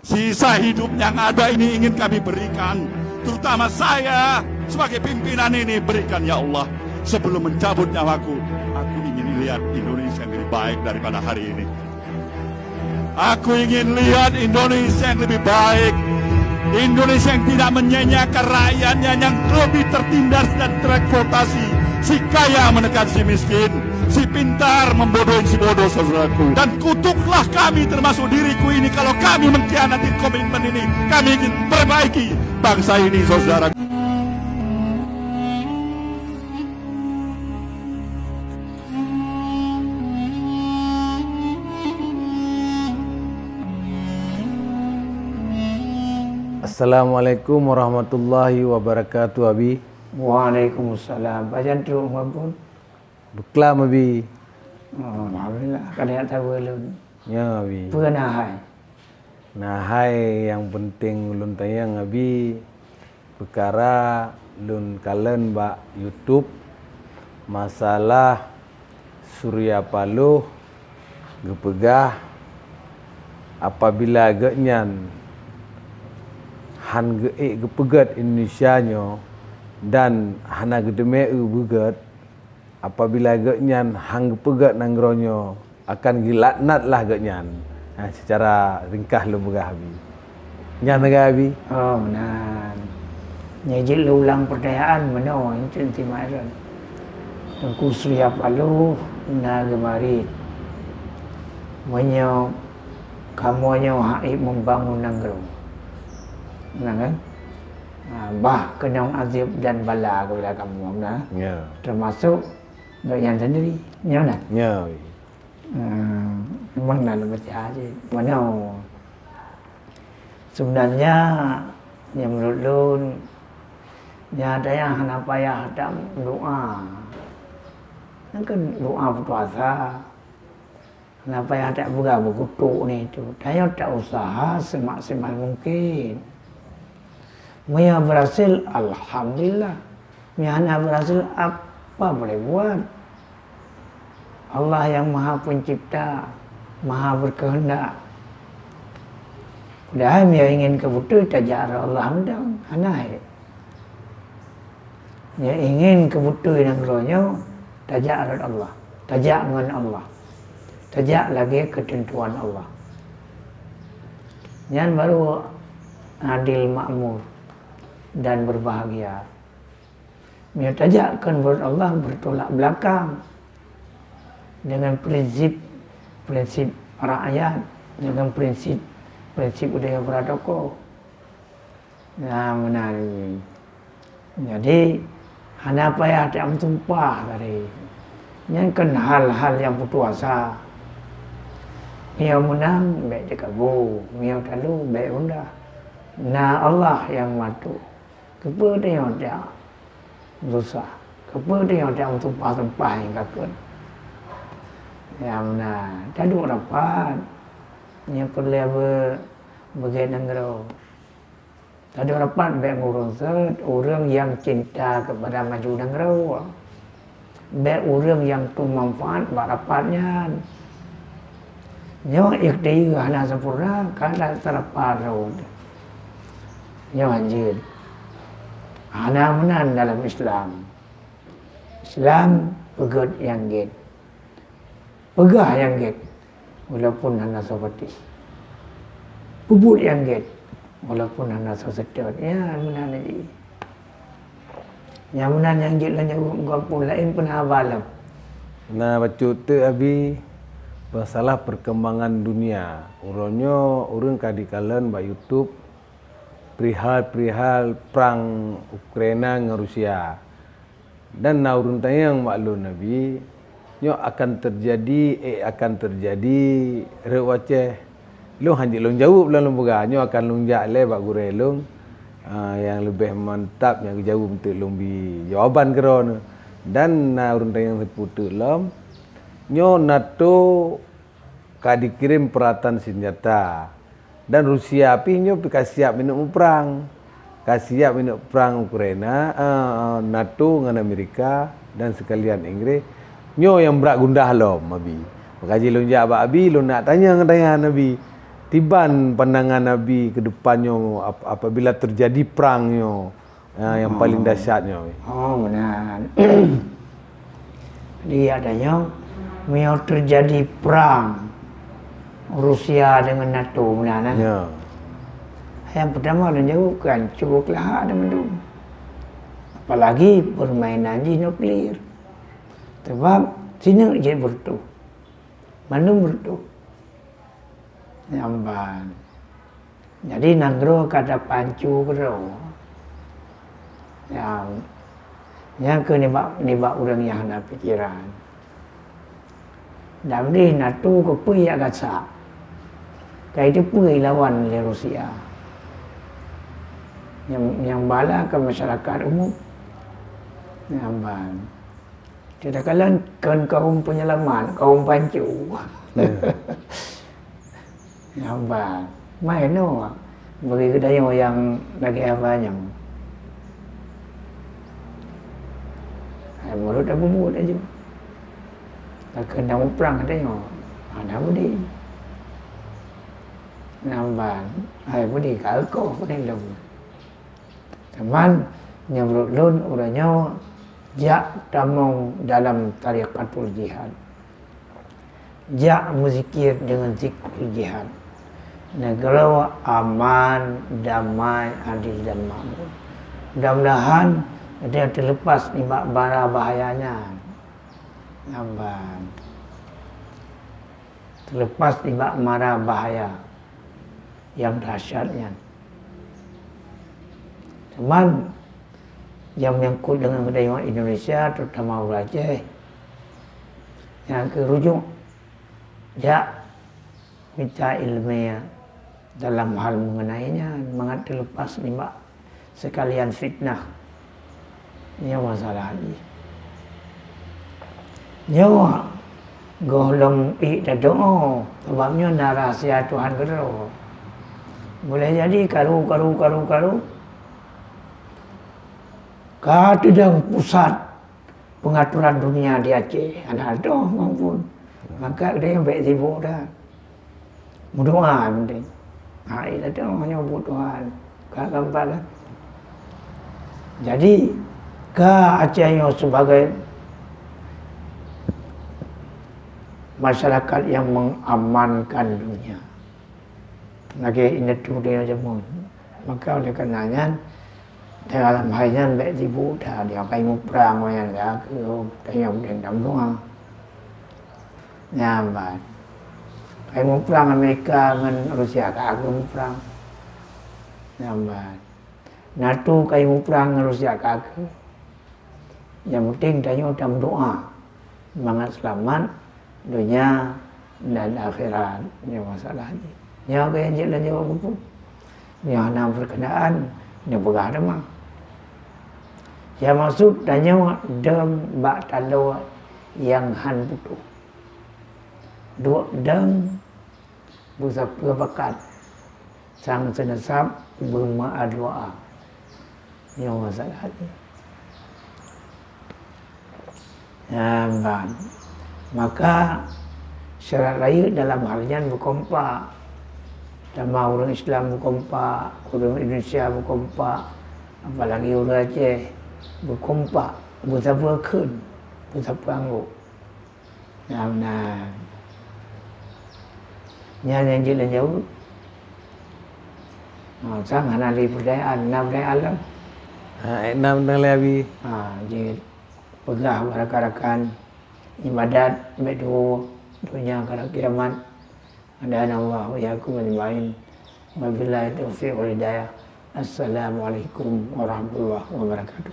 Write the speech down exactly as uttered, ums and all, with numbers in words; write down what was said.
Sisa hidup yang ada ini ingin kami berikan, terutama saya sebagai pimpinan ini, berikan ya Allah. Sebelum mencabut nyawaku, aku ingin lihat Indonesia yang lebih baik daripada hari ini. Aku ingin lihat Indonesia yang lebih baik. Indonesia yang tidak menyanyiakan rakyatnya, yang lebih tertindas dan tereksploitasi. Si kaya menekan si miskin, si pintar membodohi si bodoh, saudaraku. Dan kutuklah kami, termasuk diriku ini, kalau kami mengkhianati komitmen ini. Kami ingin perbaiki bangsa ini, saudara. Assalamualaikum warahmatullahi wabarakatuh, Abi. Waalaikumsalam. Pajan trok, Mak Bun? Beuklam, Abi. Oh, alhamdulillah, ka neujak saweue lôn. Ya, Abi. Peue na hai? Na hai nyang peunteng ulôn tanyong, Abi, peukara lôn kalon bak YouTube masalah Surya Paloh geupeugah apabila geuhnyan han geuék geupeugét Indonesia nyoe dan hana geuteumé eu beugét, apabila geuhnyan han geupeugét nanggroe nyoe, akan geulaknatlah geuhnyan. Ha, seucara ringkah lôn peugah, Abi. Nyan lagèe, Abi. Oh, meunan. Nyoe jeuet lôn ulang peutanyaan meunoe, Encik Timairan. Teungku Surya Paloh na geumarit. Meunyoe kamoe nyoe hak ék membangun nanggroe. Nah, kan? Ha, bah keunong azab dan bala kepada kamoe, nah. Ya. Termasuk gobnyan sendiri. Nyoe, nah. Ya, Abi. Hmm, memang na lôn baca cit. Meunoe. Seubeunarnya, nyang meunurot lôn, nyan hana payah that doa. Nyan kan doa puasa. Hana payah that peugah beukutok nyan itu. Tanyoe that usaha semaksimal mungkin. Meunyoe berhasil, alhamdulillah. Meunyoe hana berhasil, apa boleh buat? Allah yang Maha Pencipta, Maha Berkehendak. Padahai meunyoe ingin keu beutôi, tajak rot Allah mantong, hana hai. Meunyoe ingin keu beutôi nanggroe nyoe, tajak rot Allah, tajak ngon Allah, tajak lagèe keuteuntuan Allah. Nyan baru adil, makmur, dan berbahagia. Meunyoe tajak keu buet Allah, bertolak belakang dengan prinsip-prinsip rakyat, dengan prinsip-prinsip udeb para tokoh. Nah, meunan. Jadi, hana payah tameusumpah tadi. Nyan kan hal-hal nyang putus asa. Meunyoe meunang, bèk teukabu. Meunyoe talu, bèk gundah. Na Allah nyang mantu. Keupeue tanyoe tameususah? Keupeue tanyoe tameusumpah-sumpah nyang ka kheun? Nyang meunan, taduek rapat. Nyang peureulèe beu-, beugèt nanggroe. Taduek rapat bèk ngureueng seuet ureueng nyang cinta keupada maju nanggroe. Bèk ureueng nyang tueng manfaat bak rapat nyan. Nyoe ikhtiar hana sempurna, ka that seurapa rot. Nyoe hanjeuet. Hana meunan dalam Islam. Islam peugèt nyang gèt. Peugah nyang gèt, walaupun hana soe patéh. Peubuet nyang gèt, walaupun hana soe seutôt. Ya, meunan lagèe. Nyang meunan nyang jeuet lôn jaweueb, gob peue laén peuna haba lom. Na bacut teuk, Abi, masalah perkembangan dunia. Uroe nyoe ureueng ka jikalon bak YouTube perihal-perihal prang Ukraina ngon Rusia. Dan na ureueng tanyong bak lôn, Abi, nyoe akan teujadi, eh, akan teujadi rot u Aceh? Lôn hanjeuet lôn jaweueb lom lôn peugah, nyoe akan lôn jak lé bak gurèe lôn, ah, nyang leubeh mantap nyang geujaweueb eunteuk lôn bi jawaban keudroe nyoe. Dan na ureueng tanyong sapeue teuk lom, nyoe NATO ka jikirém peuralatan seunjata. Dan Rusia pih nyoe pih ka siap meuneuk muprang. Ka siap meuneuk prang Ukraina, eh, NATO ngon Amerika dan seukalian Inggréh. Nyoe nyang brat gundah lom, Abi. Maka jih lôn jak bak Abi, lôn nak tanyong-tanyong Abi. Tiban pandangan Abi ke depan nyoe ap-, apabila terjadi perang nyoe, eh, yang paling dahsyat nyoe? Oh, meunan. Jadi, ada nyoe, meunyoe terjadi perang Rusia dengan NATO, meunan, eh? Ya. Yang pertama, lôn jaweueb, keu ancô keulaha ada mandum. Apalagi permainan jih nuklir. Sebab sineuk jeuet beureutoh. Mandum beureutoh. Nyan ban. Jadi nanggroe ka tapancu keudroe. Nyan, nyan keuh nibak, nibak ureuëng nyang hana pikeran. Dan deh NATO keupeue jak gasak. Ka jiteupeue lawan lé Rusia. Nyang, nyang bala keu masyarakat umum. Nyan ban. Teuka kalon kon kaum penyelamat, kaum pancu. Ya. Nyan ban. Mai nyoe bagi geutanyoe nyang lagée haba nyoe. Hai, meunurot Abu Buet laju. Takheun na muprang geutanyoe. Hana budi. Nyan ban. Hai, budi ka eukoh peudeh lom. Teuma, meunurot lôn, uroe nyoe jak tamong dalam tariqatul jihad. Jak meuzikir deungon zikrul jihad. Nanggroe aman, damai, adil dan makmur. Mudah-mudahan geutanyoe teuleupas nibak bara bahaya nyan. Nyan ban. Teuleupas nibak mara bahaya nyang dahsyat nyan. Cuman, nyang menyangkut deungon geutanyoe Indonesia, terutama ureuëng Aceh, nyang keu rujuk jak mita iéleumé dalam hal mengenai nyan, mangat teuleupas nibak sekalian fitnah. Nyoe masalah jih. Nyoe gohlom ék tadoe, sabab nyoe na rahsia Tuhan keudroe. Boleh jadi karu, karu, karu, karu ka teudong pusat pengaturan dunia di Aceh. Hana doh maupun. Maka geutanyoe bék sibuk dah. Meudoa nyang penting. Ha, iya tu hanya butuh Tuhan. Ka gampang kan? Jadi, ka Aceh nyoe sebagai masyarakat yang mengamankan dunia. Lagée indatu dia jameun. Maka oleh karena nyan, dalam hal nyan bék sibuk dah, dia akan muprang nyan ka keu tanya udeng dalam doa. Nyan ban. Kai muprang Amerika ngon Rusia ka keu muprang. Nyan ban. NATO kai muprang ngon Rusia ka keu. Nyang penting tanyoe tameudoa mangat seulamat donya dan akhirat. Nyoe masalah jih. Nyoe keuh nyang jeuet lôn jaweueb keupeue. Nyoe hana berkenaan neupeugah teuma. Nyang maksud tanyoe dong bak taloe nyang han putôh. Duek dong beusapeue bakat, sang seuneusab beumeuadoa. Nyoe masalah jih. Nyan ban. Maka syarat rayeuk dalam hal nyan beukompak. Sama ureuëng Islam beukompak, ureuëng Indonesia beukompak, apalagi ureuëng Aceh beukompak, beusapeue kheun, beusapeue anggôk. Nyan na. Nyan nyang jeuet lôn jaweueb. Ha, sang hana lé peudayaan, na peudayaan lom. Ha, eh, na peudayaan lé Abi. Ha, jeuet peugah bak rakan-rakan, ibadat bék tuwoe, donya karab kiamat. Hadanallahu wa iyyakum ajmain. Wabillahi taufiq wal hidayah. Assalamualaikum warahmatullahi wabarakatuh.